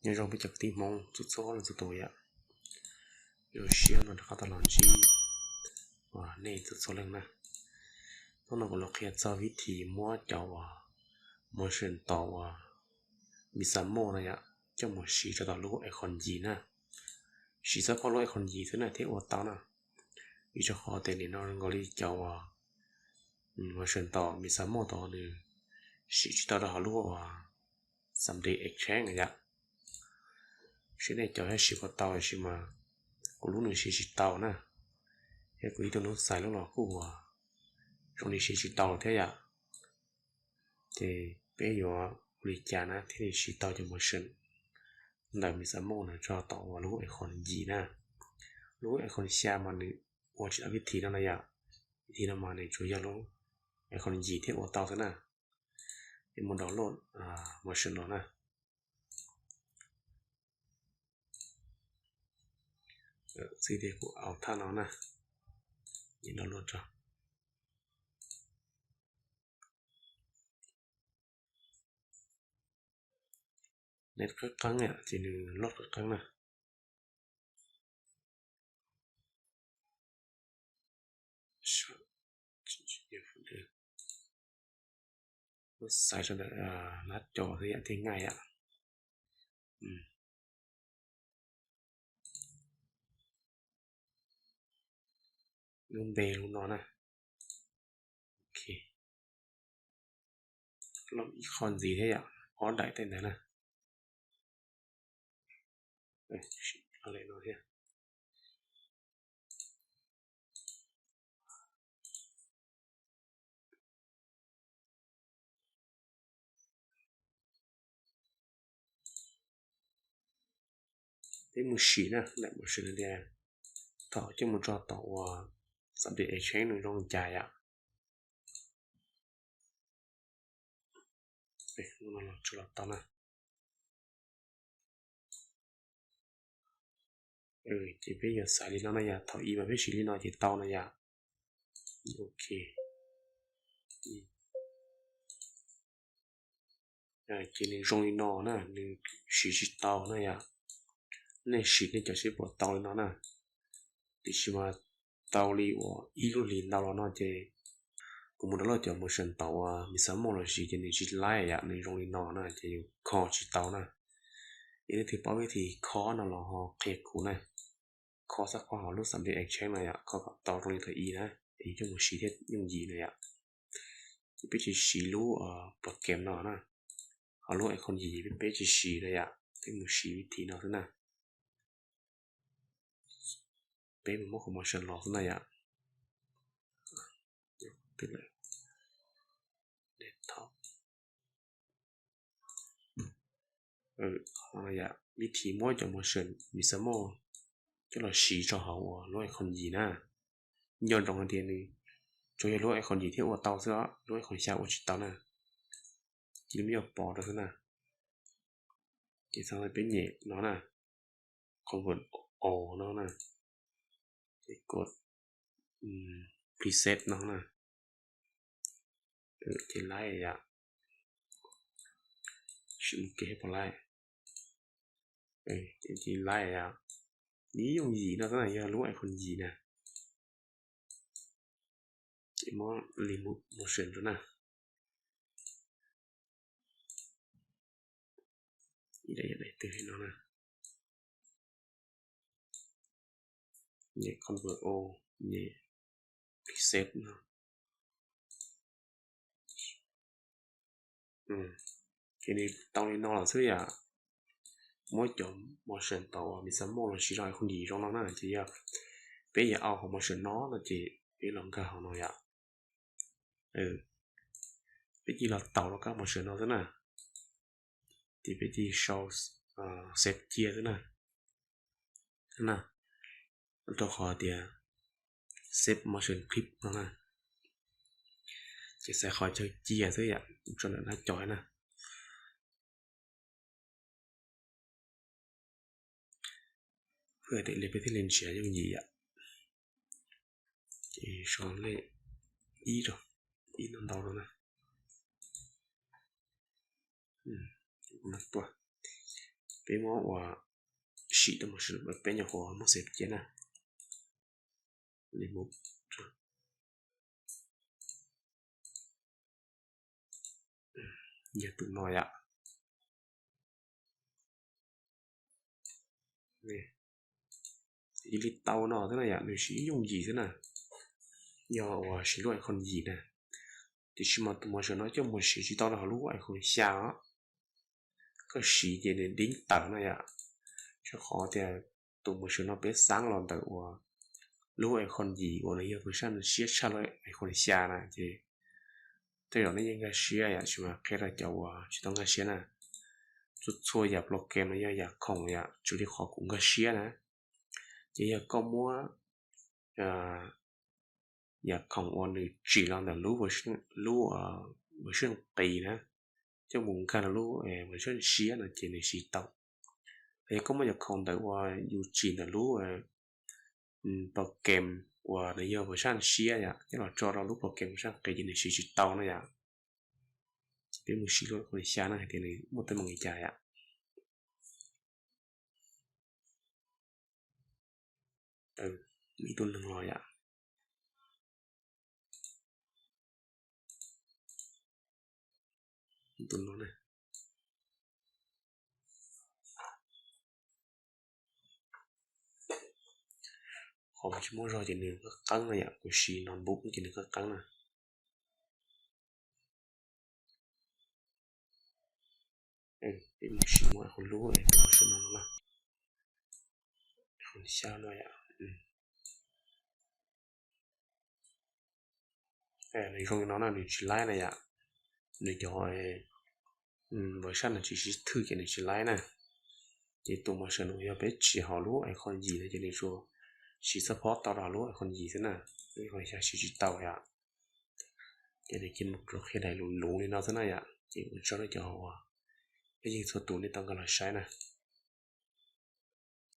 Nyob zoo peb cov kwv tij Hmoob txhua txhua leej txhua tus yom. Zoo siab no rov qab tau los ntsib uas nej txhua txhua leej na. Hnub no kuv los qhia txog vib thib muab cov uas motion tom uas Mixamo no yom, coj mus siv rau tom lub iClone yim na. Siv txog lub iClone yim xwb na thiaj ua tau na. Vim rau qhov tias nim no zoo nkaus li cov uas motion tom Mixamo tod nws siv tsis tau rau hauv lub uas Someday Exchange yom. Seb nej cov siv puas tau, tiam sis mas kuv lub nws siv tsis tau na. Thiab kuv ib tug hnub xais lub los kuj uas zoo li siv tsis tau thiab yom. Ces peb yuav ua li cas na thiaj li siv tau cov motion ntawm Mixamo no tso tom uas lub iClone yim na. Lub iClone xya mas nws ua tsis tau vib thib no na yom. Vib thib no mas nws tsuas yog lub iClone yim thiaj ua tau xwb na. Ces mus download motion los na. Xwb tias kuv au thaj no na, download tso. Net qeeb qeeb ces nws load qeeb qeeb na. Xaiv rau ntawm nab co xwb yom thiaj nqaij yom. Lub npe lub no na. Ok. Los ib qho ntxiv thiab yom, ob daim tej ntawd na. Los li no thiab. Peb mus sim na, daim motion tias thaum coj mus tso tom uas Someday Exchange nws zoo li cas yom. Tso los tau na. Ces peb yuav xaiv li no na yom, thaum ib mas peb siv li no ces tau na yom. Ok. Ces nws zoo li no na, nws siv tsis tau na yom. Nej sim nej cov seb puas tau li no na. Tiam sis mas tau li uas ib lub hlis ntau los no ces kuv mus download cov motion tau uas Mixamo los siv ces nws tsis laib yom, nws zoo li no na ces yus kho tsis tau na. Yog leej twg paub vib thib kho no los ho qhia kuv na. Kho xab khob hauv lub Someday Exchange no yom, kho kom tau zoo li thaum ib na, es yus coj mus siv thiab yooj yim na yom. Ces peb tsis siv lub program no na, hauv lub iClone yim peb tsis siv na yom, peb mus siv vib thib no xwb na. Peb mus muab qhov motion los xwb na yom. Vib thib muab cov motion Mixamo coj los siv rau hauv uas lub iClone yim na. Nco ntsoov hais tias nws tsuas yog lub iClone yim thiaj ua tau xwb, lub iClone xya ua tsis tau na. Cia li muab pov rau xwb na. Ces txog peb nyem no na, Convert All no na, ces kod Preset no na, ces laib yom, sim mus kev puas laib, ces laib yom, nws yooj yim no xwb na, yog lub iClone yim na. Ces muab Remove Motion rau na. Ib daim yog daim twg li no na. Nyem Convert All, nyem Preset no. Ces nws tau li no lawm xwb yom. Muab cov motion tau uas Mixamo los siv rau iClone yim zoo no na, ces yog peb yuav au qhov motion no no ces peb los nkag hauv no yom. Peb cia li los taus rau kab motion no xwb na. Ces peb cia li sau save cia xwb na. Na, rau qhov tias save motion clip no na. Ces xaiv qhov chaw cia xwb yom, kuv tso ntawm nab co na. Peb thiaj li nrhiav yooj yim yom. Ces sau lej ib rau, ib no ntau rau na. Tua, Peb muab ua sim rau mus, peb nyuam qhuav muab xev cia na. Yog tus no yom. Ib li tau no xwb na yom, nws siv ib yooj yim xwb na. Yog uas siv lub iClone yim na, tiam sis mas tus motion no coj mus siv tsis tau rau hauv lub iClone xya os. Koj siv ces nws deev tawm no yom. Rau qhov tias tus motion no peb xaab los ntawm uas lub iClone yim uas nws yog version siab tshaj lub iClone xya na ces tej zaum nej yeej nkag siab yom, tsis mas qhia rau cov uas tsis tau nkag siab na. Txhua txhua yam program no yog yam khoom yom, tsuas li qhov kuv nkag siab na. Ces yog koj muab yam khoom uas nws tsim los ntawm lub, lub version qis na, coj mus nkag rau lub version siab no ces nws siv tau. Yog koj muab yam khoom ntawm uas yus tsim ntawm lub program uas nws yog version siab yom, coj los tso rau lub program version qis ces nws siv tsis tau no yom. Ces peb mus sim lub iClone xya na hais tias nws muaj teeb meem li cas yom. Ib tug neeg los yom. Tus no na, qhov tsis muaj zog ces nws qeeb qeeb no yom, kuv siv no npub ces nws qeeb qeeb na. Peb mus sim muab qhov lub, sim no no na, xya no yom. Nws zoo li no na, nws tsis laib na yom. Nws cov version no tsis sib thwj ces nws tsis laib na. Ces tus motion no yog peb tsim hauv lub iClone yim no ces nws tsuas siv support tau rau lub iClone yim xwb na, lub iClone xya siv tsis tau yom. Ces nws cia mus qhia daim luv luv li no xwb na yom. Ces ua tsaug rau cov uas, peb yeej txhua tus nej tau nkag los saib na.